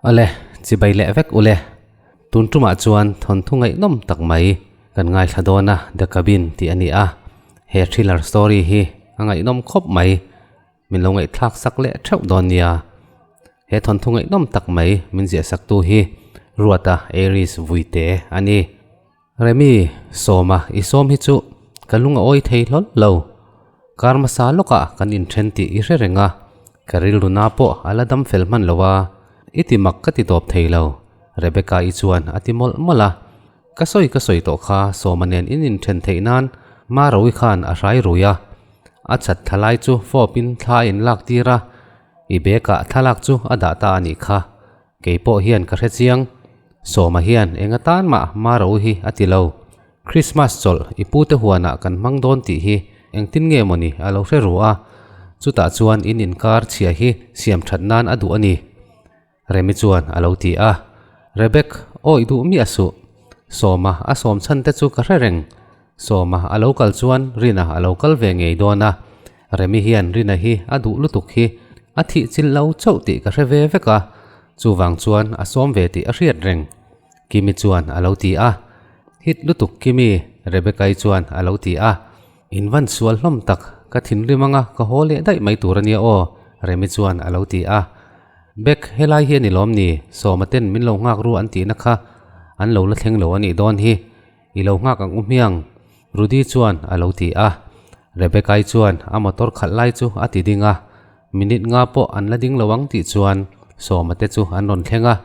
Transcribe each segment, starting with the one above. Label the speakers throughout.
Speaker 1: Awle, chibai leh vek ule. Tun tumah chuan thawnthu ngaihnawm tak mai kan ngaithla dawn a, The Cabin tih a ni a. He thriller story hi a ngaihnawm khawp mai. Min lo ngaihthlak sak leh theuh dawn nia. He thawnthu ngaihnawm tak mai min ziah saktu hi Ruata Aries Vuite a ni. Remi, Sawma i sawm hi chu ka lung a awi thei hlawl lo. Kar hmasa lawkah kan inthen tih i hre reng a, ka rilru na pawh a la dam fel hman lo a, i ti mak ka ti tawp thei lo, Rebecca-i chuan a ti mawlh mawlh a. Ka sawi ka sawi tawh kha Sawma nen in inthen theih nan Maroui khan a hrai rui a, a chat thla lai chu fawpin thla a inlak tir a, i bag-ah thlalak chu a dah ta a nih kha. Kei pawh hian ka hre chiang. Sawma hian eng atan mah Maro hi a ti lo. Christmas chawlh i pute huanah kan hmang dawn tih hi engtin nge mawni a lo hre ru a, chutah chuan in inkar chhia hi siam that nan a duh a ni. Remi chuan a lo ti a. Rebek, awi duh miah suh. Sawma a sawm chhan te chu ka hre reng. Sawma a lo kal chuan Rina a lo kal ve ngei dawn a. Remi hian Rina hi a duh lutuk hi a thih chilh lo chauh tih ka hre ve vek a, chuvang chuan a sawm ve tih a hriat reng. Kimi chuan a lo ti a. Hit lutuk Kimi, Rebecca-i chuan a lo ti a. In van sual hlawm tak, ka thinrim anga ka haw leh daih mai tur a nia aw, Remi chuan a lo ti a. Bek, helai hi a ni lawm ni, Sawma ten min lo nghak ru an tihna kha an lo la thleng lo a nih dawn hi. I lo nghak ang u hmiang, Rudy chuan a lo ti a. Rebecca-i chuan a motor khalh lai chu a ti ding a, minute nga pawh an la ding lo ang tih chuan Sawma te chu an rawn thleng a,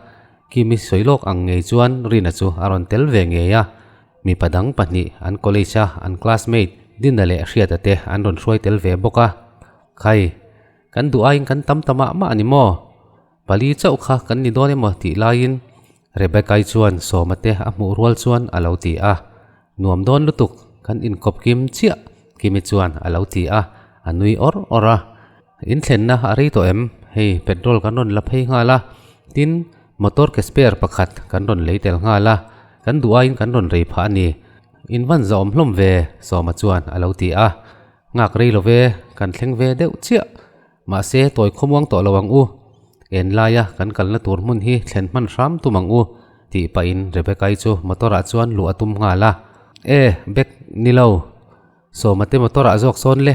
Speaker 1: Kimi sawi lawk ang ngei chuan Rina chu a rawn tel ve ngei a. Mipa dang pahnih an college a an classmate Dina leh Hriata te an rawn hruai tel ve bawk a. Khai, kan duh aiin kan tam ta mah mah a ni maw? Pali chauh kha kan ni dawn emaw tih laiin Rebecca-i chuan Sawma te a hmuh rual chuan a lo ti a. Nuam dawn lutuk, kan inkawp kim chiah, Kimi chuan a lo ti a, a nui awr awr a. In thlenna a rei tawh em? Hei, petrol kan rawn la phei nghal a, tin, motor ke spare pakhat kan rawn lei tel nghal a, kan duh aiin kan rawn rei phah a ni. In van zahawm hlawm ve, Sawma chuan a lo ti a. Nghak rei lo ve, kan thleng ve deuh chiah. Mahse, tawi khawmuang tawh lo ang u. En laia kan kalna tur hmun hi thlen hman hram tum ang u, tih pahin Rebecca-i chu motor-ah chuan luh a tum nghal a. E, bag ni lo. Sawma te motor-ah zawk sawn le.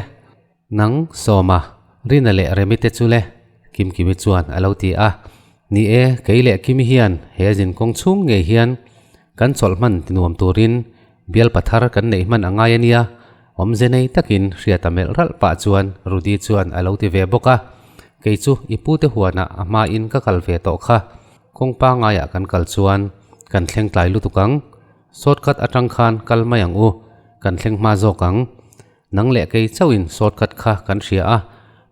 Speaker 1: Nang, Sawma, Rina leh Remi te chu le, Kimkimi chuan a lo ti a. Ni e, kei leh Kimi hian he zinkawng chhung ngei hian kan chawlh hman ti nuam turin Bial pathar kan neih hman a ngai a nia, awmze nei takin hriata melh ralh pah chuan Rudy chuan a lo ti ve bawk a. Kei chu i pute huanah a hmain ka kal ve tawh kha, kawng pangaiah kan kal chuan kan thleng tlai lutuk ang. Shortcut atang khan kal mai ang u, kan thleng hma zawk ang. Nang leh kei chauhin shortcut kha kan hria a,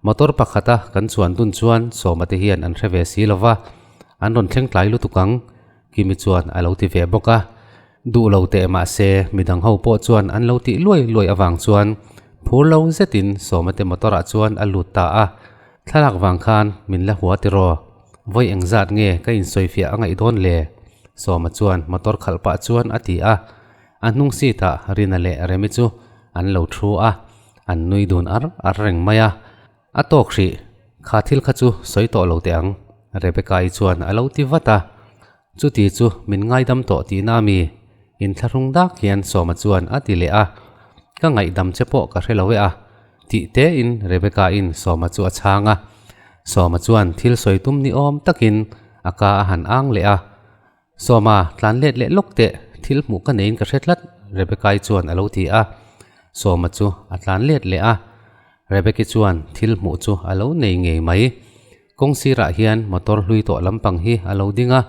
Speaker 1: motor pakhata kan chuan dun chuan Sawma te hian an hre ve si lo va, an rawn thleng tlai lutuk ang, Kimi chuan a lo ti ve bawk a. Duh lo teh mahse midang ho pawh chuan an lo tih luai luai avang chuan phur lo zetin Sawma te motor ah chuan a lut ta a, thlalak vang khan min la hua tiraw? Vawi engzat nge ka insawifiah a ngaih dawn le? Sawma chuan motor khalh pah chuan a ti a, a hnung seat ah Rina leh Remi chu an lo thu a, an nui dun ar ar reng mai a. A tawk hrih, kha thil kha chu sawi tawh lo teh ang, Rebecca-i chuan a lo ti vat a. Chuti chu min ngaidam tawh tihna a mi? Inthlahrung dak hian Sawma chuan a ti leh a. Ka ngaihdam che pawh ka hre lo e a, tih tein Rebecca-in Sawma chu a chhang a. Sawma chuan thil sawi tum ni awm takin a ka a han ang leh a. Sawma, tlan let leh lawk teh, thil hmuh ka neiin ka hre tlat, Rebecca-i chuan a lo ti a. Sawma chu a tlan let leh a. Rebecca-i chuan thil hmuh chu a lo nei ngei mai. Kawng sirah hian motor hlui tawh lampang hi a lo ding a.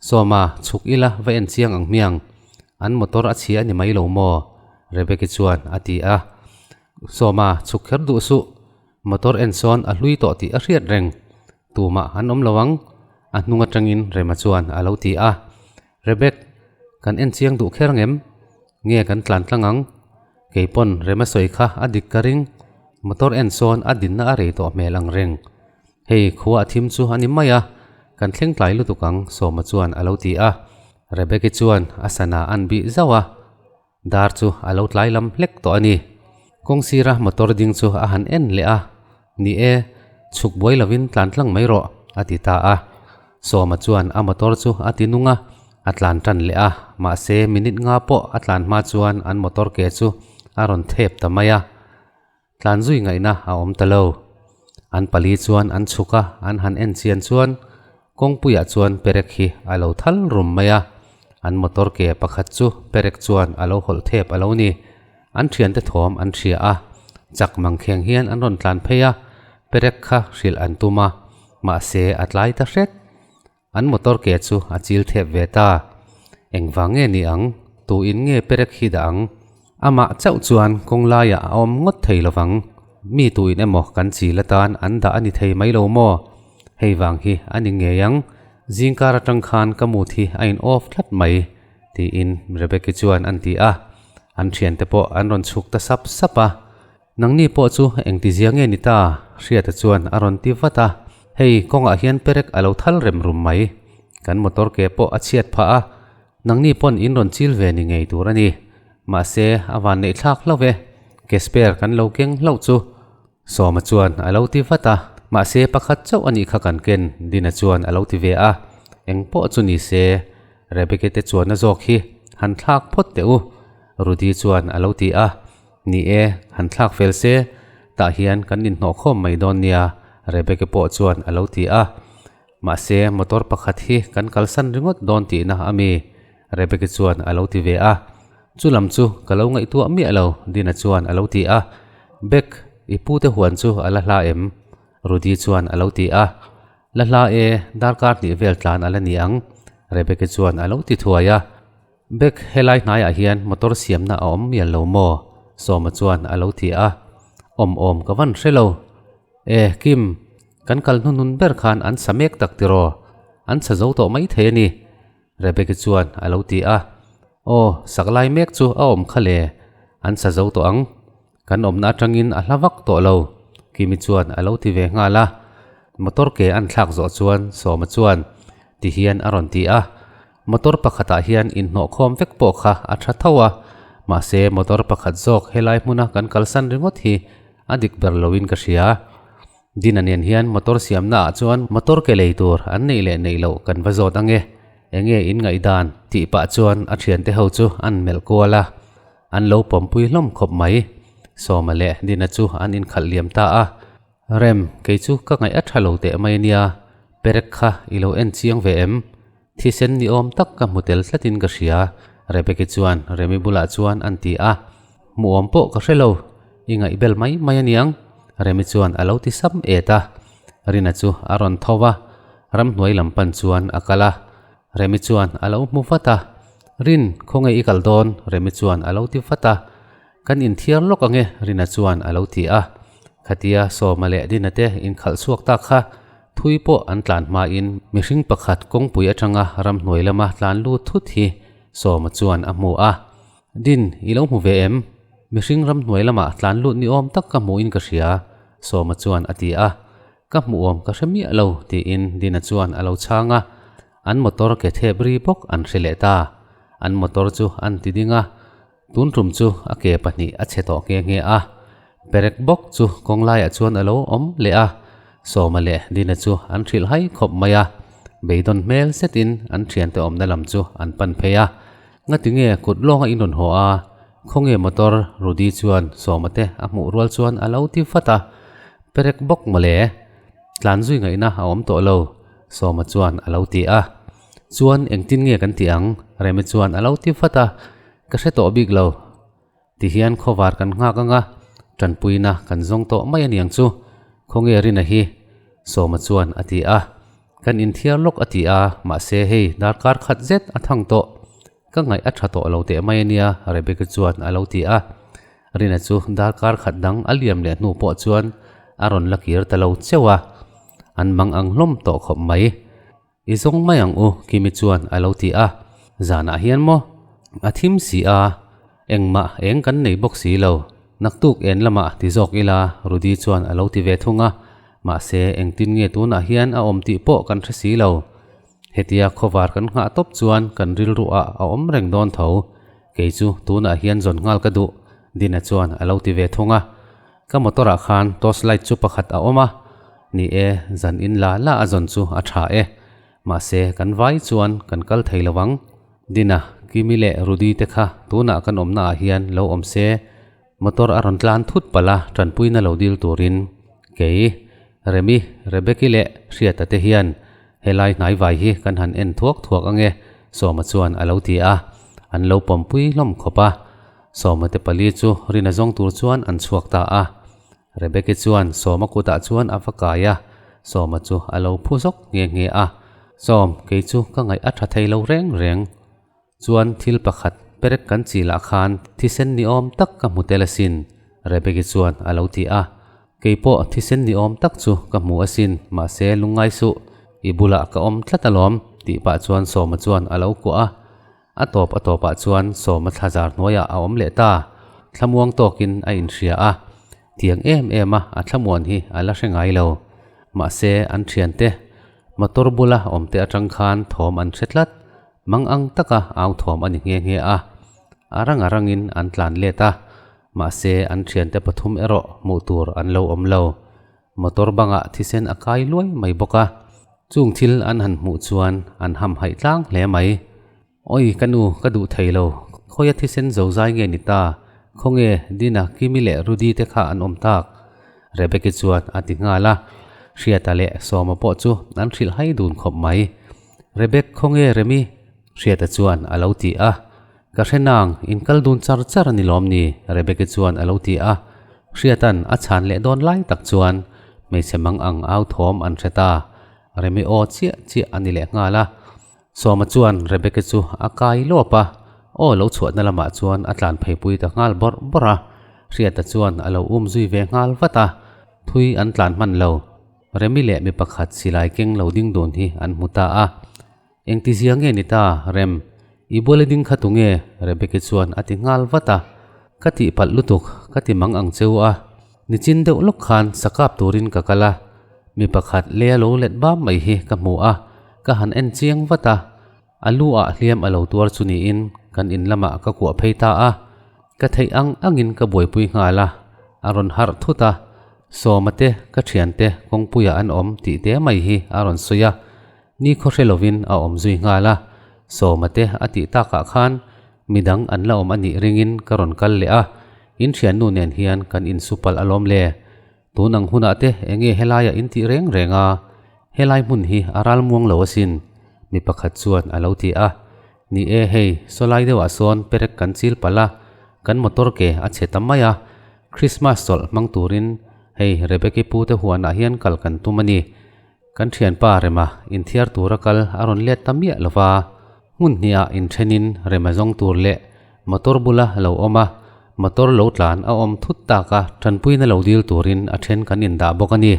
Speaker 1: Sawma, chhuk ila va en chiang ang hmiang. An motor a chhia a ni mai lo maw? Rebecca-i chuan a ti a. Sawma, chhuk kher duh suh. Motor en sawn a hlui tawh tih a hriat reng. Tumah an awm lo ang, a hnung atangin Rema chuan a lo ti a. Rebek, kan en chiang duh kher ngem? Nge kan tlan tlang ang? Kei pawn Rema sawi kha a dik ka ring. Motor en sawn a dinna a rei tawh hmel ang reng. Hei khua a thim chu a ni mai a, kan thleng tlai lutuk ang, Sawma chuan a lo ti a. Rebeki chuan a sana an bih zauh a. Dar chu a lo tlai lam hlek tawh a ni. Kawng sira motor ding chu a han en leh a, Ni e, chhuk buai lovin tlan tlang mai rawh, a ti ta a. Sawma chuan a motor chu a ti nung a, a tlan tan leh a, mahse minute nga pawh a tlan hma chuan an motor ke chu a rawn thep ta mai a. Tlan zui ngaihna a awm ta lo. An pali chuan an chhuk a, an han en chian chuan kawngpuiah chuan perek hi a lo thal rum mai a. An motor ke pakhat chu perek chuan a lo hawlh thep a lo ni. An thiante thawm an hria a, chak mangkheng hian an rawn tlan phei a, perek kha hrilh an tum a, mahse a tlai ta hret. An motor ke chu a chil thep ve ta. Engvang nge ni ang? Tu in nge perek hi dah ang? Amah chauh chuan kawng laiah a awm ngawt thei lovang. Mi tu in emaw kan chil atan an dah a ni thei mai lo maw? Hei vang hi a ni ngei ang. Zingkar atang khan ka mood hi a in off tlat mai, tiin Rebecca chuan an ti a. An thiante pawh an rawn chhuk ta sap sap a. Nangni pawh chu engtizia nge ni ta? Hriata chuan a rawn ti vat a. Hei, kawngah hian perek a lo thal rem rum mai. Kan motor ke pawh a chhiat phah a, nangni pawn in rawn chil ve ni ngei tur a ni. Mahse, a van neih thlak hlauh e. Ke spare kan lo keng hlauh chu. Sawma chuan a lo ti vat a. Mahse, pakhat chauh a nih kha kan ken, Dina chuan a lo ti ve a. Eng pawh chu ni se, Rebecca te chuanna zawk hi han thlak phawt teh u, Rudy chuan a lo ti a. Ni e, han thlak fel se, tah hian kan inhnawh khawm mai dawn nia, Rebecca pawh chuan a lo ti a. Mahse, motor pakhat hi kan kalsan ringawt dawn tihna a mi? Rebecca chuan a lo ti ve a. Chu lam chu ka lo ngaihtuah miah lo, Dina chuan a lo ti a. Beck, i pute huan chu a la hla em? Rudy chuan a lo ti a. La hla e, darkar hnih vel tlan a la ni ang, Rebecca chuan a lo ti thuai a. Bek, helai hnaiah hian motor siamna a awm mial lo maw? Sawma chuan a lo ti a. Awm awm ka van hre lo. E, Kim, kan kal hnuhnun ber khan an sa mek tak tiraw? An sa zo tawh mai thei a ni, Rebecca chuan a lo ti a. Aw, sak lai mek chu a awm kha le, an sa zo tawh ang. Kan awmna atangin a hla vak tawh lo, Kimi chuan a lo ti ve nghal a. Motor ke an thlak zawh chuan Sawma chuan ti hian a rawn ti a. Motor pakhatah hian inhnawhkhawm vek pawh kha a tha tho a, mahse motor pakhat zawk helai hmuna kan kalsan ringawt hi a dik ber loin ka hria. Dina nen hian motor siamnaah chuan motor ke lei tur an neih leh neih loh kan va zawt ange, enge in ngaihdan tih pah chuan a thiante ho chu an melh kual a. An lo pawmpui hlawm khawp mai. Sawma leh Dina chu an inkhalh liam ta a. Rem, kei chu ka ngaih a tha lo teh mai ania, perek kha i lo en chiang ve em? Thisen ni awm tak ka hmu tel tlatin ka hria, Rebecca chuan Remi bulah chuan an ti a. Hmuhawm pawh ka hre lo, i ngaih bel mai mai aniang, Remi chuan a lo ti sam et a. Rina chu a rawn tho va, ramhnuai lam pan chuan a kal a. Remi chuan a lo hmu vat a, Rin, khawnge i kal dawn? Remi chuan a lo ti vat a. Kan inthiar lawk ange, Rina chuan a lo ti a. Khatia Sawma leh Dina te inkhalh chhuak tak kha thui pawh an tlan hmain mihring pakhat kawngpui atanga ramhnuai lama tlan lut thut hi Sawma chuan a hmu a. Din, i lo hmu ve em? Mihring ramhnuai lama tlan lut ni awm tak ka hmuhin ka hria, Sawma chuan a ti a. Ka hmuhawm ka hre miah lo, tiin Dina chuan a lo chhang a. An motor ke thep ri bawk an hre leh ta. An motor chu an ti ding a, tun tum chu a ke pahnih a chhe tawh nghe nghe a. Perek bawk chu kawng laiah chuan a lo awm leh a, Sawma leh Dina chu an hrilh hai khawp mai a. Beidawn hmel zetin an thiante awmna lam chu an pan phei a. Ngati nge kut lawnga in rawn haw a? Khawnge motor Rudy chuan Sawma te a hmuh rual chuan a lo ti vat a. Perek bawk mawle. Tlan zui ngaihna a awm tawh lo, Sawma chuan a lo ti a. Chuan engtin nge kan tih ang? Remi chuan a lo ti vat a. Ka hre tawh bik lo. Tihian khawvar kan nghak anga, tanpuina kan zawng tawh mai aniang chu. Khawnge Rina hi? Sawma chuan a ti a. Kan inthiar lawk a ti a, mahse hei darkar khat zet a thang tawh. Ka ngaih a tha tawh lo teh mai ania, Rebecca chuan a lo ti a. Rina chu darkar khat dang a liam leh hnu pawh chuan a rawn la kir ta lo cheuh a. An mang ang hlawm tawh khawp mai. I zawng mai ang u, Kimi chuan a lo ti a. Zanah hian maw? A thim si a, engmah eng kan nei bawk si lo. Naktuk en lamah ti zawk ila, Rudy chuan a lo ti ve thung a. Mahse, engtin nge tunah hian a awm tih pawh kan hre si lo. Hetia khawvar kan nghah tawp chuan kan rilru ah a awm reng dawn tho. Kei chu tunah hian zawn nghal ka duh, Dina chuan a lo ti ve thung a. Ka motor ah khan torch light chu pakhat a awm a, ni e, zan in la la a zawn chu a tha e. Mahse, kan vai chuan kan kal thei lo ang. Dina, Kimi leh Rudy te kha tunah kan awmna ah hian lo awm se, motor a rawn tlan thut palh a, tanpuina lo dil turin kei, Remi, Rebeki leh Hriata te hian helai hnaivai hi kan han en thuak thuak ange, Sawma chuan a lo ti a, an lo pawmpui hlawm khawp a. Sawma te pali chu rina zawng tur chuan an chhuak ta a. Rebeki chuan Sawma kutah chuan a va kai a, Sawma chu a lo phu zawk nghe nghe a. Sawm, kei chu ka ngaih a tha thei lo reng reng. Chuan thil pakhat perek kan chi lah khan thisen ni awm tak ka hmu tel asin, Rebeki chuan a lo ti a. Kei pawh thisen ni awm tak chu ka hmu asin, mahse lungngai suh, i bulah ka awm tlat alawm, tih pah chuan Sawma chuan a lo kuah a. A tawp a tawpah chuan Sawma thlazar hnuaiah a awm leh ta. Thlamuang tawkin a inhria a, tiang em em a a thlamuan hi a la hre ngai lo. Mahse an thiante motor bula awmte atang khan thawm an hre tlat. Mang ang taka au thawm a ni nghe nghe a. A rang a rangin an tlan let a, mahse an thiante pathum erawh hmuh tur an lo awm lo. Motor bangah thisen a kai luai mai bawk a, chung thil an han hmuh chuan an ham haih tlang hle mai. Awi ka nu, ka duh thei lo, khawia thisen zo zai nge ni ta, khawnge Dina, Kimi leh Rudy te kha an awm tak? Rebeki chuan a ti nghal a, Hriata leh Sawma pawh chu an hrilh hai dun khawp mai. Rebek, khawnge Remi? Hriata chuan a lo ti a. Ka hre nang, in kal dun char char a ni lawm ni? Rebeki chuan a lo ti a. Hriata'n a chhan leh dawn lai tak chuan hmeichhe mang ang au thawm an hre ta. Remi aw chiah chiah a ni leh nghal a. Sawma chuan Rebeki chu a kai lawp a, aw lo chhuahna lamah chuan a tlan pheipui ta nghal bawrh bawrh a. Hriata chuan a lo um zui ve nghal vat a, thui an tlan hman lo. Remi leh mi pakhat silai keng lo ding dun hi an hmu ta a. Engtizia nge ni ta, Rem? I bual i ding kha tunge? Rebeki chuan a ti nghal vat a. Ka tih palh lutuk, ka ti mang ang cheu a. Nichin deuh lawk khan sakap turin ka kal a. Mi pakhat lei a lo let bam mai hi ka hmu a, ka han en chiang vat a. A lu ah hliam a lo tuar chu niin kan in lamah ka kuah phei ta a. Ka theih ang angin ka buaipui nghal a, a rawn harh thut a. Sawma te, ka thiante kawngpuiah an awm tih te mai hi a rawn sawi a. Ni khaw hre lovin a awm zui nghal a, Sawma te a tih takah khan midang an la awm a nih ringin ka rawn kal leh a, in thiannu nen hian kan insupalh alawm le. Tun ang hunah te enge helaiah in tih reng reng a, helai hmun hi a ral muang lo asin, mi pakhat chuan a lo ti a. Ni e hei, sawlai deuhah sawn perek kan chil palh a, kan motor ke a chhe ta mai a, Christmas chawlh hmang turin hei Rebeki pu te huanah hian kal kan tum a ni. Kan thianpa Rema inthiar tura kal a rawn let ta miah lo va, hmun hniah inthenin Rema zawng tur leh motor bula lo awm a, motor lo tlan a awm thut tak a, tanpuina lo dil turin a then kan indah bawk a ni.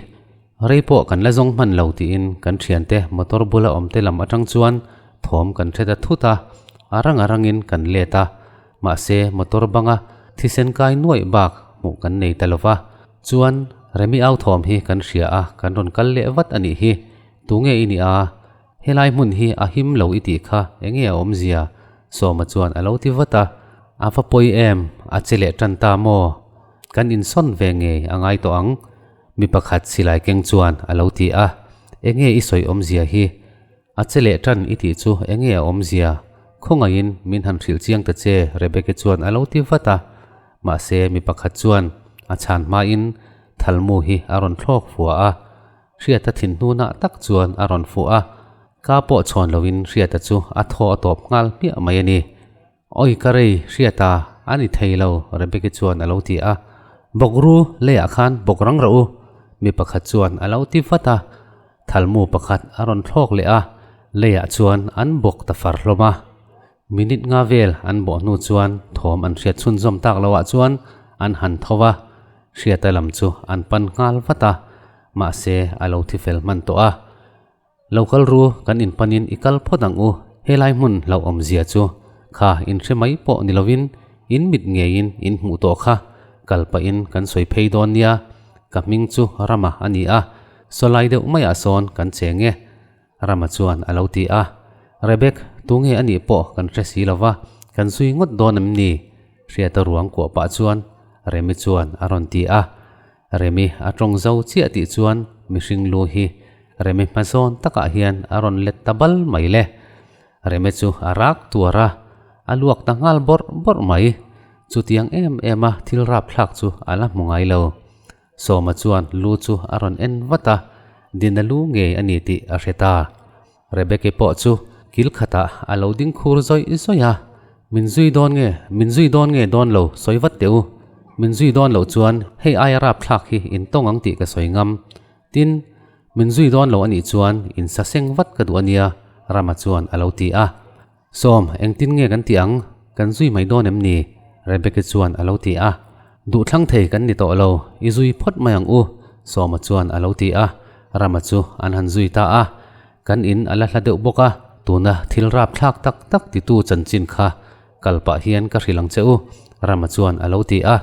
Speaker 1: Rei pawh kan la zawng hman lo tiin kan thiante motor bula awmte lam atang chuan thawm kan hre ta thut a, a rang a rangin kan let a, mahse motor banga thisen kai nuaih bak hmuh kan nei ta lo va. Chuan Remi au thawm hi kan hria a, kan rawn kal leh vat a nih hi. Tunge i nih a? Helai hmun hi a him lo i tih kha enge a awmzia? Sawma chuan a lo ti vat a. A va pawi em? A che leh tan ta maw? Kan insawn ve ngei a ngai tawh ang, mi pakhat silai keng chuan a lo ti a. Enge i sawi awmzia hi? A che leh tan i tih chu enge a awmzia? Khawngaihin min han hrilh chiang ta che, Rebecca chuan a lo ti vat a. Mahse mi pakhat chuan a chhan hmain thalmu hi a rawn thlawk fua a, Hriata thin hnunah tak chuan a rawn fuh a, ka pawh chhawn loin Hriata chu a thaw a tawp nghal hmiah mai a ni. Awi ka rei, Hriata, a ni thei lo, Rebecca chuan a lo ti a. Bawk ru, leiah khan bawk rang rawh u, mi pakhat chuan a lo ti vat a. Thalmu pakhat a rawn thlawk leh a, leiah chuan an bawk ta far hlawm a. Minute nga vel an bawh hnu chuan thawm an hriat chhunzawm tak loah chuan an han tho va, Hriata lam chu an pan nghal vat a, mahse a lo thi fel hman tawh a. Lo kal ru, kan inpanin i kal phawt ang u, helai hmun hlauhawmzia chu kha in hre mai pawh ni lovin in mit ngeiin in hmuh tawh kha kal pahin kan sawi phei dawn nia, ka hming chu Rama a ni a, sawlai deuh maiah sawn kan cheng e. Rama chuan a lo ti a, Rebek, tunge a nih pawh kan hre si lova, kan zui ngawt dawn em ni? Hriata ruang kuah pah chuan Remi chuan a rawn ti a. Remi a tawng zo chiah tih chuan mihring lu hi Remi hmazawn takah hian a rawn let ta bal mai le. Reme chu a rak tuar a, a luak ta nghal bawrh bawrh mai. Chutiang em em a thil rapthlak chu a la hmu ngai lo. Sawma chuan lu chu a rawn en vat a, Dina lu ngei a ni tih a hre ta. Rebeki pawh chu kil khatah a lo ding khur zawih zawih a, Min zui dawn nge, min zui dawn nge dawn lo, sawi vat teh u. Min zui dawn loh chuan hei aia rapthlak hi in tawng ang tih ka sawi ngam. Tin, min zui dawn lo a nih chuan in sa seng vat ka duh a nia, Rama chuan a lo ti a. Sawm, engtin nge kan tih ang? Kan zui mai dawn em ni? Rebeki chuan a lo ti a. Duhthlang thei kan ni tawh lo, i zui phawt mai ang u, Sawma chuan a lo ti a. Rama chu an han zui ta a. Kan in a la hla deuh bawk a, tuna thil rapthlak tak tak titu chanchin kha kal pah hian ka hrilh ang che u, Rama chuan a lo ti a.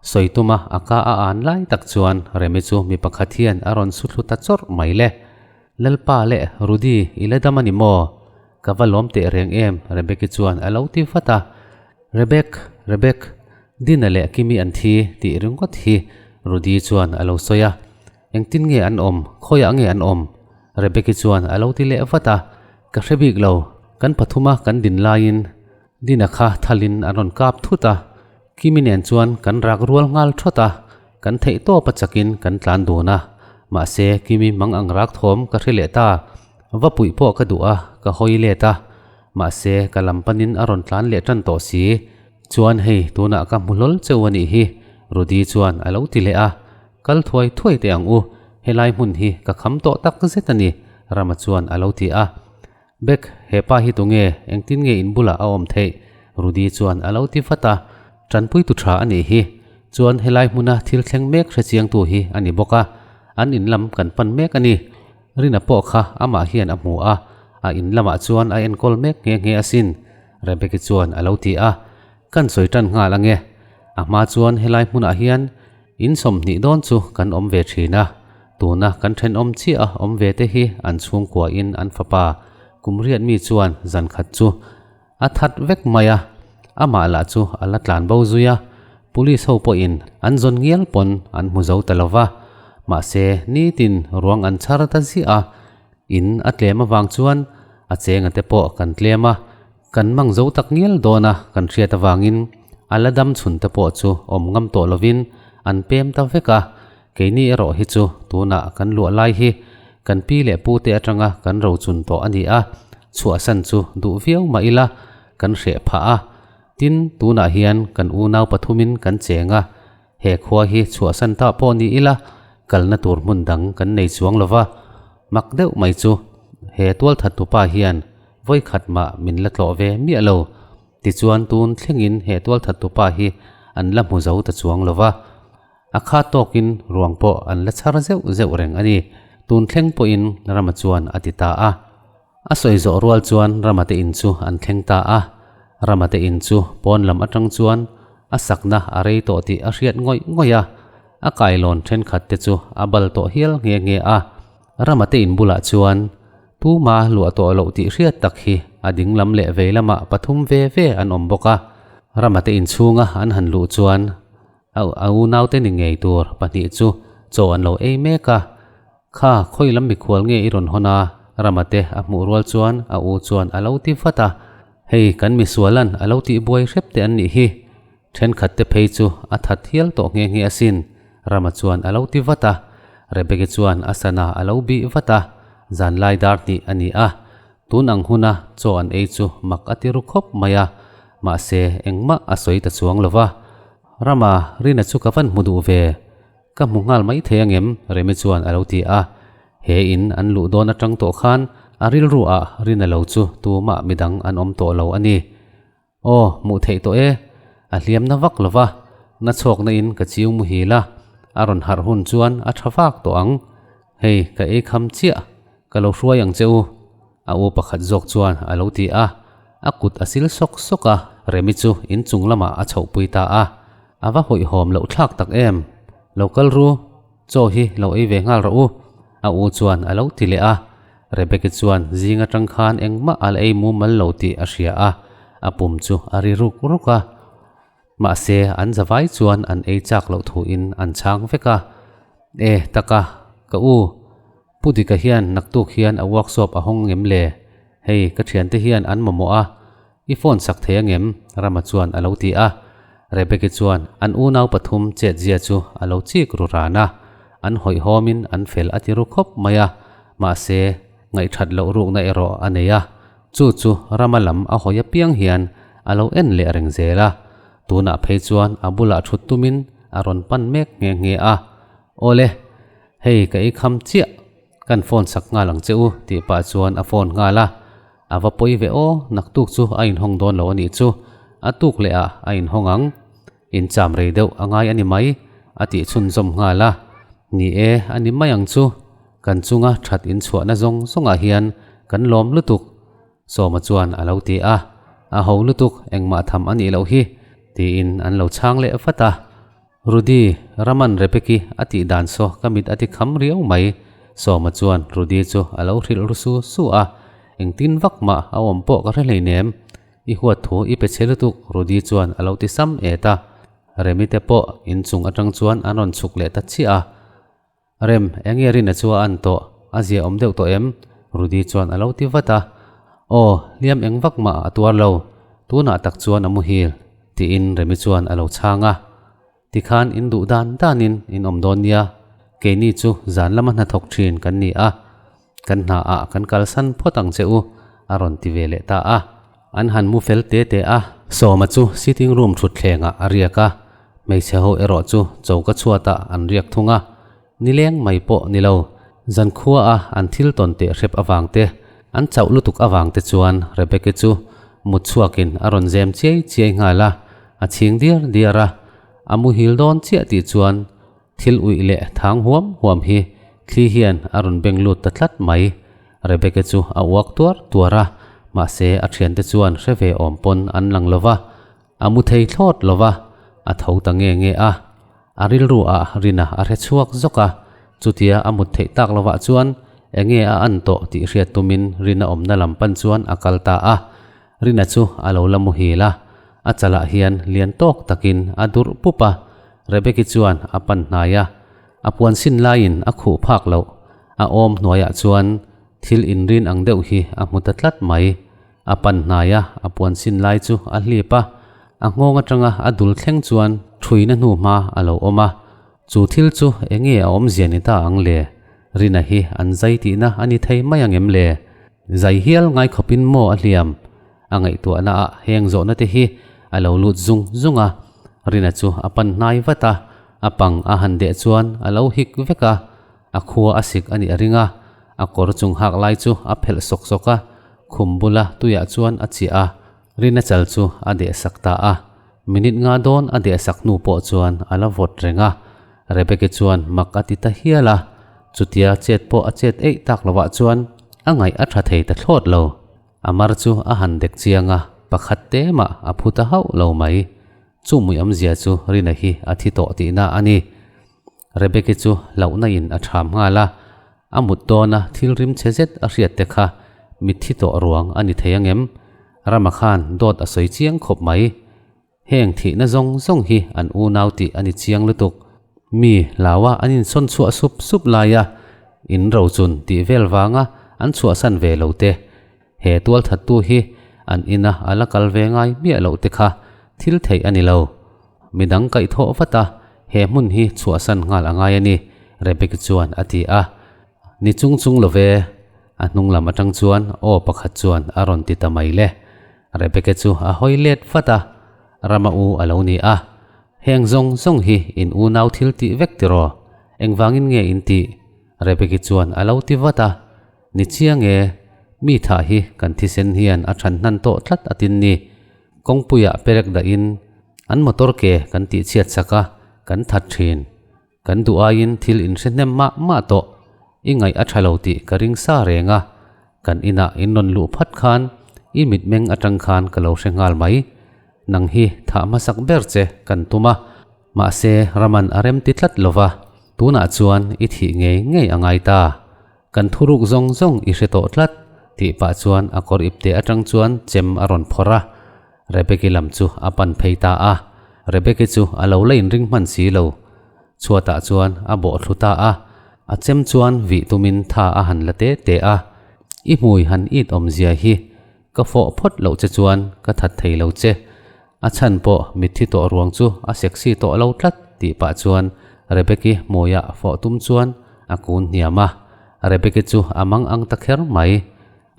Speaker 1: Sawi tuma a ka a an lai tak chuan Remi chu mi pakhat hian a rawn su thlu ta chawrh mai le. Lalpa leh Rudy i la dam a ni maw? Ka va lawm teh reng em Rebeki chuan a lo ti vat a. Rebek, Rebek, Dina leh Kimi an thi tih ringawt hi Rudy chuan a lo sawi a. Engtin nge an awm? Khawiah nge an awm? Rebeki chuan a lo ti leh vat a. Ka hre bik lo, kan pathuma kan din laiin Dina kha thalin an rawn kap thut a, Kimi nen chuan kan rak rual nghal thawt a, kan theih tawp a chakin kan tlan dun a. Mahse, Kimi mang ang rak thawm ka hre leh ta. Va puih pawh ka duh a, ka hawi let a. Mahse, ka lam panin a rawn tlan leh tan tawh si. Chuan hei, tunah ka hmu hlawl cheu a nih hi, Rudy chuan a lo ti leh a. Kal thuai thuai teh ang u, helai hmun hi ka kham tawh tak zet a ni, Rama chuan a lo ti a. Bek, he pa hi tunge, engtin nge in bulah a awm theih? Rudy chuan a lo ti vat a. Tanpui tu tha a nih hi. Chuan helai hmuna thil thleng mek hre chiangtu hi a ni bawk a, an in lam kan pan mek a ni. Rina pawh kha amah hian a hmu a, a in lamah chuan a enkawl mek nghe nghe asin, Rebeki chuan a lo ti a. Kan sawi tan nghal ange. A hma chuan helai hmunah hian In 20 dawn chu kan awm ve thin a, tuna kan thenawm chiah a awm ve te hi an chhungkua in an fapa kum riat mi chuan zan khat chu a that vek mai a, amah lah chu a la tlan bo zui a, police ho pawhin an zawn ngial pawn an hmu zo ta lo va, mahse nitin ruang an chhar ta ziah a, in a tlem avang chuan a chenga te pawh kan tlem a, Kan mang zo tak ngial dawn a kan hriat avangin a la dam chhun te pawh chu awm ngam tawh lovin an pem ta vek a, keini erawh hi chu tunah kan luah lai hi kan pi leh pu te atanga kan rochun tawh a ni a, chhuahsan chu duh viau mah ila kan hreh phah a, tin tunah hian kan unau pathumin kan cheng a, he khua hi chhuahsan ta pawh ni ila kalna tur hmun dang kan nei chuang lova, mak deuh mai chu he tualthattupa hian Vawikhat mah min la tlawh ve miah lo. Tichuan tun thlengin he tualthattupa hi an la hmu zo ta chuang lo va. A kha tawkin ruang pawh an la chhar zeuh zeuh reng a ni. Tun thleng pawhin Rama chuan a ti ta a. A sawi zawh rual chuan Rama te in chu an thleng ta a. Rama te in chu pawn lam atang chuan a sakna a rei tawh tih a hriat ngawih ngawih a. A kailawn thenkhat te chu a bal tawh hial nghe nghe a. Rama te in bulah chuan Tuma luah tawh loh tih hriat tak hi a ding lam leh vei lamah pathum ve ve an awm bawk a. Rama te inchhunga an han luh chuan a a unaute ni ngei tur pahnih chu chaw an lo ei mek a. Kha khawi lam mikhual nge i rawn hawn a? Rama te a hmuh rual chuan a u chuan a lo ti vat a. Hei kan misualan a lo tih buai hrep te an nih hi. Thenkhat te phei chu a that hial tawh nghe nghe asin, Rama chuan a lo ti vat a. Rebeki chuan a sana a lo bih vat a, zanlai dar hnih a ni a. Tun ang huna chaw an ei chu mak a ti ru khawp mai a, mahse engmah a sawi ta chuang lo va. Rama, Rina chu ka van hmu duh ve. Ka hmu nghal mai thei angem? Remi chuan a lo ti a. He in an luh dawn atang tawh khan a rilru ah Rina lo chu tumah midang an awm tawh lo a ni. Aw, hmuh theih tawh e. A hliam na vak lo va, na chhuak na in ka chiu muhil a, a rawn harh hun chuan a tha vak tawh ang. Hei, ka ei kham chiah, ka lo hruai ang che u. A u pakhat zawk chuan a lo ti a, a kut a sil sawk sawk a, Remi chu inchung lamah a chhohpui ta a. A va hawihhawm loh thlak tak em. Lo kal ru. Chaw hi lo ei ve nghal rawh u, a u chuan a lo ti leh a. Rebeki chuan zing atang khan engmah a la ei mumal lo tih a hria a, a pum chu a ri ruk ruk a. Mahse, an zavai chuan an ei chak loh thuin an chhang vek a. E, taka, ka u. Pu Dika hian naktuk hian a workshop a hawng ngem le? Hei ka thiante hian an mamawh a, i phone sak thei angem? Rama chuan a lo ti a. Rebeki chuan an unau pathum chet zia chu a lo chik ru ran a, an hawihhawmin an fel a ti ru khawp mai a, mahse ngaihthat loh rukna erawh a nei a, chu chu Rama lam a hawi apiang hian a lo en leh reng zel a, tunah phei chuan a bulah thut tumin a rawn pan mek nghe nghe a. Awle, hei ka ei kham chiah, kan phone sak nghal ang che u tih pah chuan a phone nghal a, a va pawi ve aw, naktuk chu a inhawng dawn lo a nih chu, a tuk leh ah a inhawng ang, in cham rei deuh a ngai a ni mai a tih chhunzawm nghal a, ni e a ni mai ang chu, kan chunga that inchhuahna zawng zawngah hian kan lawm lutuk Sawma chuan a lo ti a, A ho lutuk, engmah tham a nih loh hi, tiin an lo chhang leh vat a. Rudy, Raman Rebeki a tih dan saw ka mit a ti kham riau mai. Sawma chuan Rudy chu a lo hrilh ru su su a, Engtin vak mah a awm pawh ka hre hleinem, i huat thu i pe chhe lutuk, Rudy chuan a lo ti sam et a. Remi te pawh inchung atang chuan an rawn chhuk leh ta chiah a. Rem, enge Rina chu a an tawh, a zia awm deuh tawh em? Rudy chuan a lo ti vat a. Aw, hliam eng vak mah a tuar lo, tunah tak chuan a muhil, tiin Remi chuan a lo chhang a. Tikhan in duh dan danin in awm dawn nia, keini chu zan lama hnathawk thin kan ni a, kan hna ah kan kalsan phawt ang che u, a rawn ti ve leh ta a. An han mu fel te te a. Sawma chu sitting room thutthlengah a riak a, hmeichhe ho erawh chu choka chhuatah an riak thung a. Nileng mai pawh ni lo, zankhua a an thil tawn teh hrep avang te, an chauh lutuk avang te chuan Rebecca chu mut chhuakin a rawn zem chiai chiai nghal a, a chhing diar diar a. A muhil dawn chiah tih chuan Thil uih leh thang huam huam hi thli hian a rawn beng lut ta tlat mai. Rebecca chu a uak tuar tuar a, mahse a thiante chuan hre ve awm pawn an lang lo va, a mu thei thlawt lo va, a tho ta nge nge a. A rilru ah Rina a hre chhuak zawk a, chutia a mut theih tak lovah chuan enge a an tawh tih hriat tumin Rina awmna lam pan chuan a kal ta a. Rina chu a lo la muhil a, a chalah hian lian tawk takin a durh pup a, Rebeki chuan a pan hnai a, a puan sin laiin a khuh phak loh, a awm hnuaiah chuan thil inrin ang deuh hi a hmu ta tlat mai. A pan hnai a, a puan sin lai chu a hlip a, a nghawng atanga a dul thleng chuan thuina hnu hma a lo awm a, chu thil chu enge a awmzia ni ta ang le? Rina hi an zai tihna a ni thei mai ang em le? Zai hial ngai khawpin maw a hliam? A ngaihtuahna ah heng zawhna te hi a lo lut zung zung a, Rina chu a pan hnai vat a, a pang a han deh chuan a lo hik vek a, a khua a sik a nih a ring a, a kawr chung hak lai chu a phelh sawk sawk a, khum bula tuiah chuan a chiah a, Rina chal chu a deh sak ta a, minute nga dawn a deh sak hnu pawh chuan a la vawt reng a, Rebecca chuan mak a ti ta hial a, chutia chet pawh a chet eih tak lovah chuan a ngaih a tha thei ta thlawt lo. A mar chu a han dek chiang a, pakhat te mah a phu ta hauh lo mai. Chu muiawmzia chu Rina hi a thi tawh tihna a ni. Rebecca chu hlauhna in a ṭham nghal a, a mut dawna thil rim chhe zet a hriat te kha mitthi tawh ruang a ni thei angem? Rama khan dawt a sawi chiang khawp mai. Heng thihna zawng zawng hi an unau tih a ni chiang lutuk. Mi hlaua an insawn chhuah sup sup laia in rochun tih vel vanga an chhuahsan ve lo te, he tualthattu hi an ina a la kal ve ngai miah loh te kha thil theih a ni lo. Midang kaihthawh vat a, he hmun hi chhuahsan nghal a ngai a ni, Rebecca chuan a ti a. Ni chung chung lo ve, a hnung lam atang chuan aw pakhat chuan a rawn ti ta mai le. Rebecca chu a hawi let vat a, Rama u a lo ni a. Heng zawng zawng hi in unau thil tih vek tiraw? Engvangin nge in tih? Rebecca chuan a lo ti vat a. Ni chiang e, mi thah hi kan thisen hian a than hnan tawh tlat a tin ni. Kawngpuiah perek dahin an motor ke kan tih chhiat sak a, kan that thin. Kan duh aiin thil in hre hnem mah mah tawh, i ngaih a tha lo tih ka ring sa reng a, kan inah in rawn luh phat khan i mitmeng atang khan ka lo hre nghal mai. Nang hi thah hmasak ber che kan tum a, mahse Raman a rem ti tlat lo va, tunah chuan i thih ngei ngei a ngai ta. Kan thuruk zawng zawng i hre tawh tlat, tih pah chuan a kawr ipte atang chuan chem a rawn phawrh a, Rebeki lam chu a pan phei ta a. Rebeki chu a lo la inring hman si lo. Chhuatah chuan a bawh thlu ta a. A chem chuan vih tumin tha a han la te te a, I hmui han it awmzia hi ka fawh phawt loh che chuan ka that thei lo che. A chhan pawh mitthi tawh ruang chu a sexy tawh lo tlat tih pah chuan Rebeki hmuiah fawh tum chuan a kun hniam a, Rebeki chu a mang ang ta kher mai.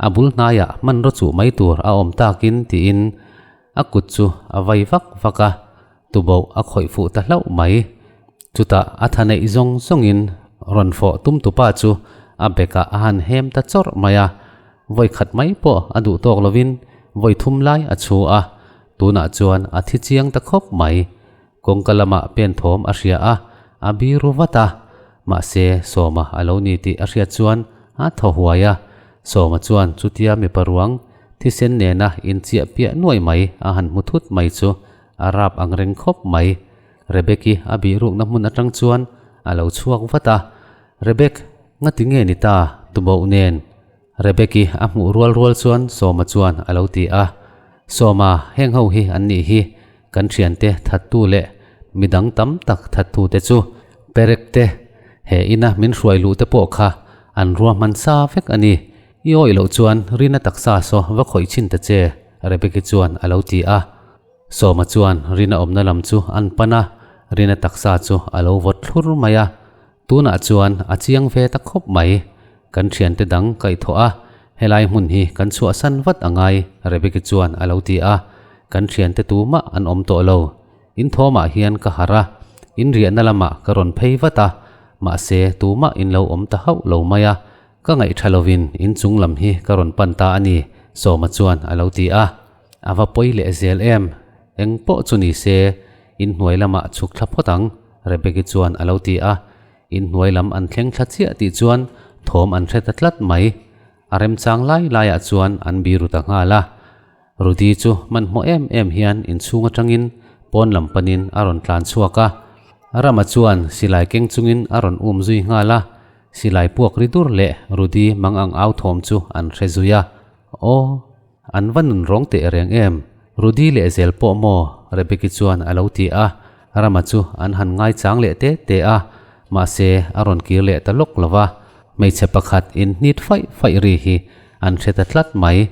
Speaker 1: A bul hnaiah hmanraw chuh mai tur a awm takin tiin a kut chu a vai vak vak a, tuboh a khawih fuh ta hlauh mai. Chutah a tha neih zawng zawngin rawn fawh tum tupa chu a bekah a han hem ta chawrh mai a, vawi khat mai pawh a duh tawk lovin vawi thum lai a chhu a, tunah chuan a thi chiang ta khawp mai. Kawngka lamah pen thawm a hria a, a biru vat a. Mahse, Sawma a lo ni tih a hriat chuan a thaw huai a. Sawma chuan chutia mipa ruang thisen nena inchiah piah nuai mai a han hmu thut mai chu a rap ang reng khawp mai. Rebeki a bihrukna hmun atang chuan a lo chhuak vat a. Rebek, ngati nge ni ta tuboh nen? Rebeki a hmuh rual rual chuan Sawma chuan a lo ti a, Sawma, heng ho hi an nih hi, kan thiante thattu leh midang tam tak thattu te chu perek te, he ina min hruai luh te pawh kha an ruahman sa vek a ni. I awih loh chuan Rina taksa saw va khawih chhin ta che, Rebeki chuan a lo ti a. Sawma chuan Rina awmna lam chu an pan a, Rina taksa chu a lo vawt thlur mai a. Tunah chuan a chiang ve ta khawp mai. Kan thiante dang kaihthawh a, helai hmun hi kan chhuahsan vat a ngai, Rebeki chuan a lo ti a. Kan thiante tumah an awm tawh lo. In thawmah hian ka harh a, in riahna lamah ka rawn phei vat a, mahse tumah in lo awm ta hauh lo mai a, ka ngaihtha lovin in chung lam hi ka rawn pan ta a ni, Sawma chuan a lo ti a. A va pawi leh zel em? Eng pawh chu ni se, in hnuai lamah chhuk thla phawt ang, Rebeki chuan a lo ti a. In hnuai lam an thleng thla chiah tih chuan thawm an hre ta tlat mai. A remchang lai laiah chuan an biru ta nghal a. Rudy chu hmanhmawh em em hian inchhung atangin pawn lam panin a rawn tlan chhuak a. Rama chuan silai keng chungin a rawn um zui nghal a. Silai puak ri dur leh Rudy mang ang au thawm chu an hre zui a. Aw. An va nun rawng teh reng em? Rudy leh zel pawh maw? Rebeki chuan a lo ti a, Rama chu an han ngaichang leh te te a, mahse a rawn kir leh ta lawk lo va, hmeichhe pakhat in hnit faih faih ri hi an hre ta tlat mai.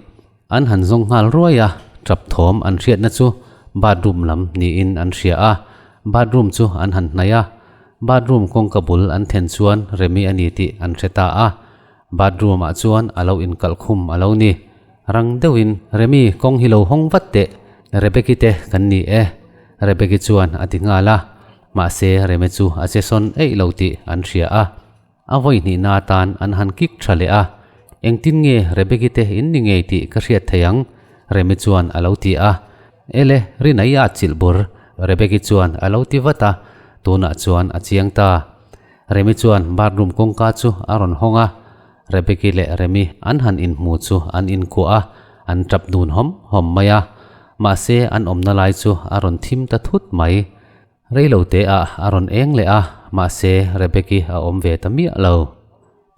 Speaker 1: An han zawng nghal ruai a, tap thawm an hriatna chu bathroom lam niin an hria a, bathroom chu an han hnaih a, bathroom kawngka bul an thlen chuan Remi a ni tih an hre ta a, Bathroom ah chuan a lo inkalh khum a lo ni. Rang deuhin, Remi, kawng hi lo hawng vat teh. Rebeki te kan ni e. Rebeki chuan a ti nghal a. Mahse, Remi chu a che sawn eih lo tih an hria a. A vawi hnihna atan an han kick tha leh a. Engtin nge Rebeki te in ni ngei tih ka hriat thei ang? Remi chuan a lo ti a. Ele, rin a i at chilh bur, Rebeki chuan a lo ti vat a. Tunah chuan a chiang ta. Remi chuan bathroom kawngka chu a rawn hawng a, Rebeki leh Remi an han inhmu chu an inkuah a, an tap dun hawm hawm mai a. Mahse an awmna lai chu a rawn thim ta thut mai. Reilo te ah a rawn eng leh a, mahse Rebeki a awm ve ta miah lo.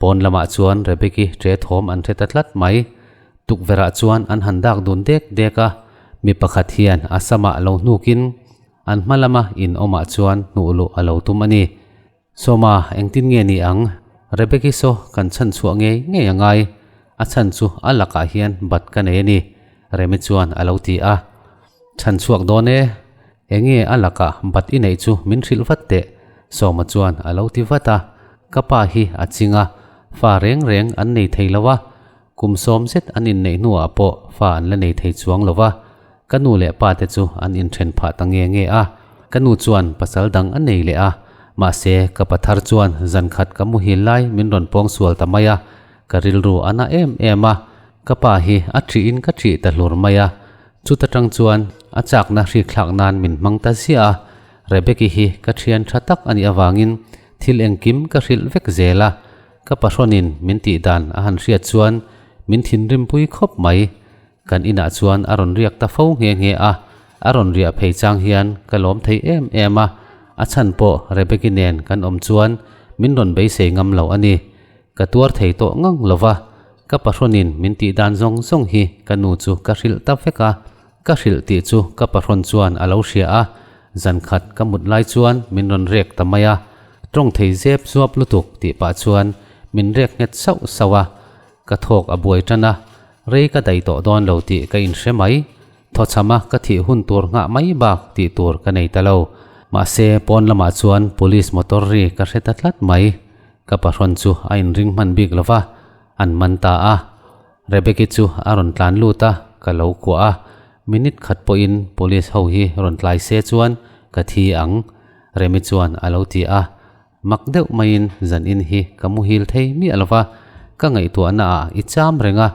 Speaker 1: Pawn lamah chuan Rebeki ṭe thawm an hre ta tlat mai. Tukverhah chuan an han dak dun dek dek a, mi pakhat hian a samah lo hnukin An hma lama in awmah chuan hnuh luh a lo tum a ni. Sawma, engtin nge ni ang? Rebeki saw kan chhan chhuah ngei ngei a ngai. A chhan chu a lakah hian bat ka nei a ni, Remi chuan a lo ti a. Chhan chhuak dawn e. Enge a lakah bat i neih chu min hrilh vat teh, Sawma chuan a lo ti vat a. Ka pa hi a ching a, fa reng reng an nei thei lo a. Kum sawm zet an inneih hnuah pawh fa an la nei thei chuang lo va, ka nu leh pa te chu an inthen phah ta nge nge a. Ka nu chuan pasal dang a nei leh a, mahse ka pathar chuan zan khat ka muhil lai min rawn pawng sual ta mai a, ka rilru a na em em a, ka pa hi a ṭhihin ka ṭhih ta hlur mai a, chuta ṭang chuan a chakna hrikthlak nan min hmang ta ziah a, Rebeki hi ka ṭhian ṭha tak a nih avangin thil engkim ka hrilh vek zel a. Ka pahrawnin min tih dan a han hriat chuan min thinrimpui khawp mai. Kan inah chuan a rawn riak ta fo nghe nghe a, a rawn riah phei chang hian ka lawm thei em em a, a chhan pawh Rebeki nen kan awm chuan min rawn beisei ngam lo a ni. Ka tuar thei tawh ngang lo va, ka pahrawnin min tih dan zawng zawng hi ka nu chu ka hrilh ta vek a, ka hrilh tih chu ka pahrawn chuan a lo hria a, zan khat ka mut lai chuan min rawn rek ta mai a. Tawng thei zep zuap lutuk tih pah chuan min rek nghet sauh sauh a, ka thawk a buai tan a, rei ka daih tawh dawn lo tih ka inhre mai. Thawchhama ka thih hun tur nghah mai bak tih tur ka nei ta lo. Mahse, pawn lamah chuan police motor ri ka hre ta tlat mai. Ka pahrawn chu a inring hman bik lo va, an man ta a. Rebeki chu a rawn tlan lut a, ka lo kuah a. Minute khat pawhin police ho hi rawn tlai se chuan ka thi ang, Remi chuan a lo ti a. Mak deuh maiin zan in hi ka muhil thei miah lo va, ka ngaihtuahna ah i cham reng a,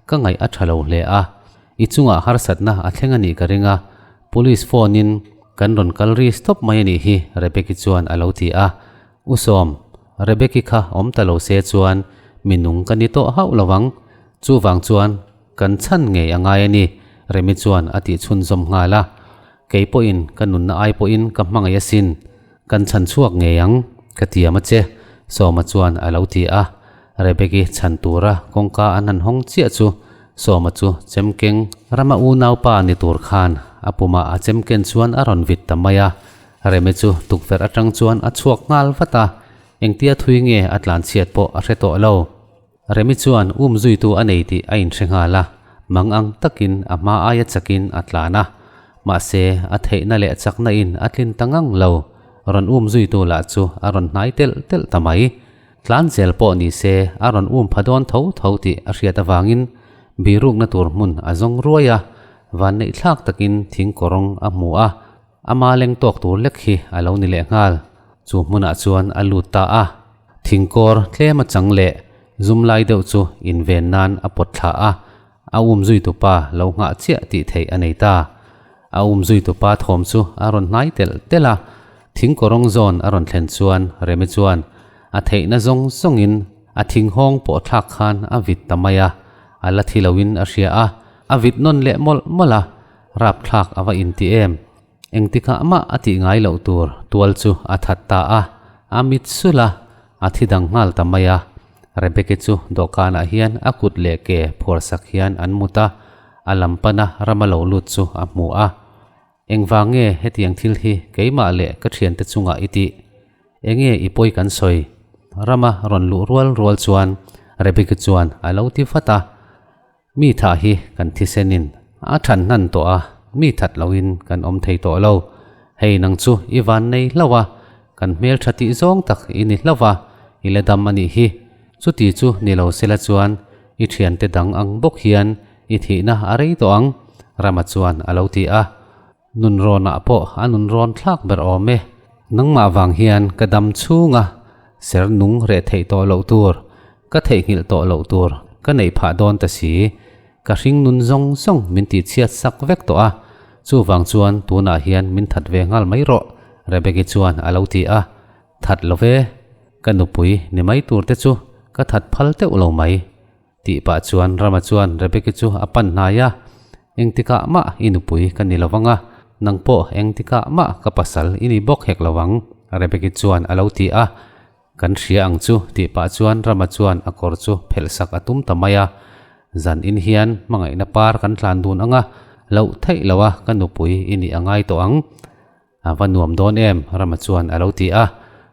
Speaker 1: ka ngaih a tha lo hle a. I chungah harsatna a thleng a nih ka ring a, police phone in kan rawn kal ri stop mai a nih hi Rebeki chuan a lo ti a. U Sawm, Rebeki kha awm ta lo se chuan mi nung ka ni tawh hauh lo ang, chuvang chuan kan chhan ngei a ngai a ni Remi chuan a tih chhunzawm nghal a. Kei pawhin ka nunna ai pawhin ka hmangaih asin. Kan chhan chhuak ngei ang, ka tiam a che, Sawma chuan a lo ti a. Rebeki chhan tura kawngka an han hawng chiah chu Sawma chu chemkeng rama unaupa ni tur khan a pumah a chemken chuan a rawn vit ta mai a. Remi chu tukverh atang chuan a chhuak nghal vat a, engtia thui nge a tlanchhiat pawh a hre tawh lo. Remi chuan um zuitu a nei tih a inhre nghal a, mang ang takin a hma aia chakin a tlan a. Mahse, a theihna leh chakna in a tlin ta ngang lo. Rawn um zuitu lah chu a rawn hnai telh telh ta mai. Tlan zel pawh ni se a rawn um pha dawn tho tho tih a hriat avangin birukna tur hmun a zawng ruai a, vanneih thlak takin thing kawrawng a hmu a, Ama leng tawk tur lek hi a lo ni leh nghal. Chu hmunah chuan a lut ta a. Thingkawr tlem a chang leh zum lai deuh chu inven nan a pawt thla a, a um zuitupa lo nghah chiah tih theih a nei ta. A um zuitupa thawm chu a rawn hnai telh telh a, thingkawrawng zawn a rawn thlen chuan Remi chuan a theihna zawng zawngin a thinghawng pawh thlak khan a vit ta mai a, a la thi loin a hria a, a vit nawn leh mawlh mawlh a. Rapthlak a va inti em? Engtikah mah a tih ngai loh tur tual chu a that ta a, a mit sulh a, a thi dang nghal ta mai a. Rebeki chu dawhkanah hian a kut leh ke phuarsak hian an mut a, a lam pana rama lo lut chu a hmu a. Engvang nge hetiang thil hi keimah leh ka thiante chungah i tih? Enge i pawi kan sawi? Rama rawn luh rual rual chuan Rebeki chuan a lo ti vat a. Mi thah hi kan thisenin a than hnan tawh a, mi that loin kan awm thei tawh lo. Hei nang chu i van nei hlauh a, kan hmel tha tih zawng tak i ni hlauh a, i la dam a nih hi. Chuti chu ni lo sela chuan i thiante dang ang bawk hian i thihna a rei tawh ang, Rama chuan a lo ti a. Nunrawnah pawh a nunrawn thlak ber awm e. Nangmah vang hian ka dam chhunga ser nung reh theih tawh loh tur, ka theihnghilh tawh loh tur ka neih phah dawn ta si. Ka hring nun zawng zawng min tihchhiat sak vek tawh a, chuvang chuan tunah hian min that ve nghal mai rawh, Rebeki chuan a lo ti a. That lo ve, ka nupui ni mai tur te chu ka that phal teuh lo mai. Tih pah chuan Rama chuan Rebeki chu a pan hnai a, Engtikah mah i nupui ka ni lovang a, nang pawh engtikah mah ka pasal i ni bawk hek lovang, Rebeki chuan a lo ti a. Kan hria ang chu, tih pah chuan Rama chuan a kawr chu phelh sak a tum ta mai a. Zan in hian hmangaihna par kan tlan dun ang a, loh theih lo a ka nupui i nih a ngai tawh ang. A va nuam dawn em? Rama chuan a lo ti a.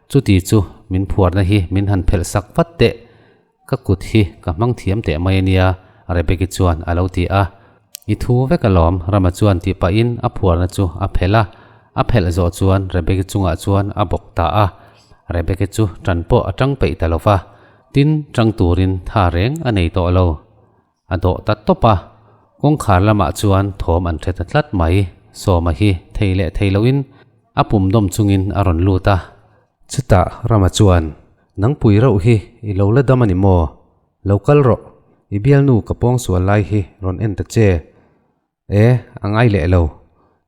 Speaker 1: Chuti chu min phuarna hi min han phelh sak vat teh. Ka kut hi ka hmang thiam teh mai a nia, Rebeki chuan a lo ti a. I thu vek alawm, Rama chuan tih pahin a phuarna chu a phelh a. A phelh zawh chuan Rebeki chungah chuan a bawk ta a. Rebeki chu ṭan pawh a ṭang peih ta lo va, tin ṭang turin tha reng a nei tawh lo. A dawh ta tawp a, kawngkhar lamah chuan thawm an hre ta tlat mai. Sawma hi thei leh thei loin a pum dawm chungin a rawn lut a. Chutah Rama chuan, Nangpui reuh hi i lo la dam a ni maw? Lo kal rawh, i bialnu ka pawngsual lai hi rawn en ta che. E, a ngai leh lo.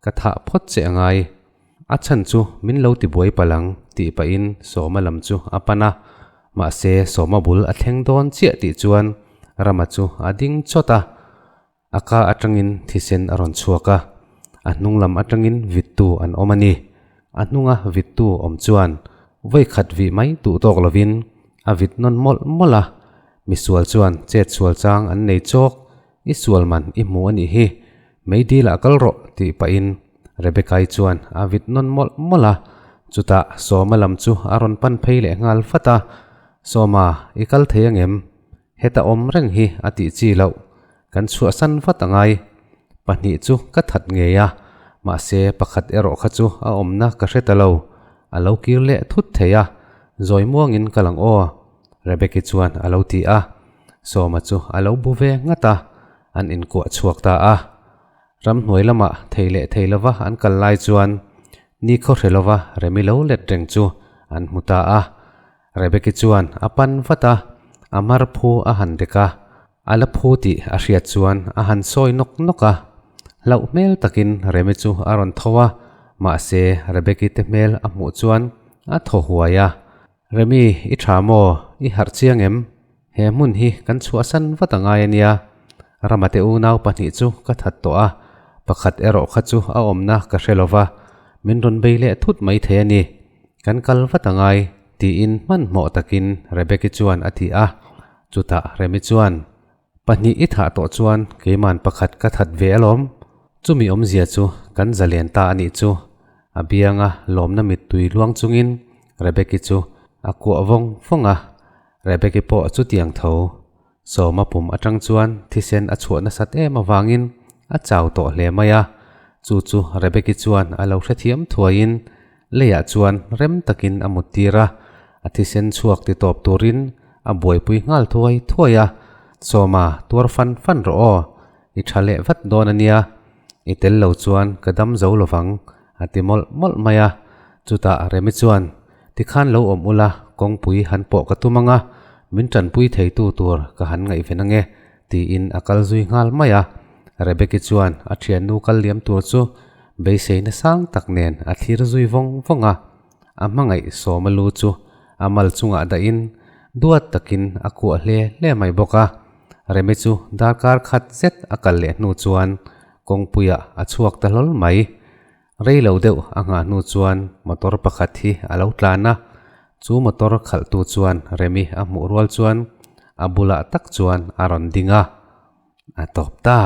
Speaker 1: Ka thah phawt che a ngai. A chhan chu min lo ti buai palh ang tih pahin Sawma lam chu a pan a. Mahse, Sawma bul a thleng dawn chiah tih chuan Rama chu a ding chawt a. A ka atangin thisen a rawn chhuak a. A hnung lam atangin vittu an awm a ni. A hnunga vittu awm chuan vawi khat vih mai duh tawk lovin a vit nawn mawlh mawlh a. Misual chuan chet sual chang an nei chawk. I sual man i hmu a nih hi, mei dil ah kal rawh tih pahin Rebecca-i chuan a vit nawn mawlh mawlh a. Chutah Sawma lam chu a rawn pan phei leh nghal vat a, Sawma, i kal thei angem? Heta awm reng hi a tih chi loh. Kan chhuahsan vat a ngai. Pahnih chu ka that ngei a, mahse pakhat erawh kha chu a awmna ka hre ta lo. A lo kir leh thut thei a, zawi muangin ka lang aw, Rebecca chuan a lo ti a. Sawma chu a lo bu ve nghat a, an inkuah chhuak ta a. Ramhnuai lamah thei leh thei lova an kal lai chuan nikhaw hre lova Remi lo let reng chu an hmu ta a. Rebeki chuan a pan vat a, a mar phu a han dek a, a la phu tih a hriat chuan a han sawi nawk nawk a. Hlauh hmel takin Remi chu a rawn tho a, mahse Rebeki te hmel a hmuh chuan a thaw huai a. Remi, i tha maw? I harh chiang em? He hmun hi kan chhuahsan vat a ngai a nia. Ramate unau pahnih chu ka that tawh a, pakhat erawh kha chu a awmna ka hre lo va, min rawn bei leh thut mai thei a ni. Kan kal vat a ngai, tiin hmanhmawh takin Rebeki chuan a ti a. Chutah Remi chuan, Pahnih i thah tawh chuan keiman pakhat ka that ve alawm. Chumi awmzia chu kan zalen ta a nih chu. A bianga lawmna mittui luang chungin Rebeki chu a kuah vawng vawng a. Rebeki pawh chutiang tho. Sawma pum atang chuan thisen a chhuah nasat em avangin a chau tawh hle mai a, chu chu Rebeki chuan a lo hrethiam thuaiin leiah chuan rem takin a mut tir a, a thisen chhuak ti tawp turin a buaipui nghal thuai thuai a, Sawma tuar fan fan rawh aw, i tha leh vat dawn a nia, i tel lo chuan ka dam zo lovang a ti mawlh mawlh mai a, chutah Remi chuan Tikhan lo awm ula, kawngpui han pawh ka tum ang a, min tanpui theitu tur ka han ngaihven ang e, tiin a kal zui nghal mai a. Rebeki chuan a thiannu kal liam tur chu beiseina sang tak nen a thlir zui vawng vawng a. A hmangaih sawma lu chu a mal chungah dahin duat takin a kuah hle hle mai bawk a. Remi chu darkar khat zet a kal leh hnu chuan kawngpuiah a chhuak ta hlawl mai. Rei lo deuh a nghah hnu chuan motor pakhat hi a lo tlan a, chu motor khalhtu chuan Remi a hmuh rual chuan a bulah tak chuan a rawn ding a, a tawp ta.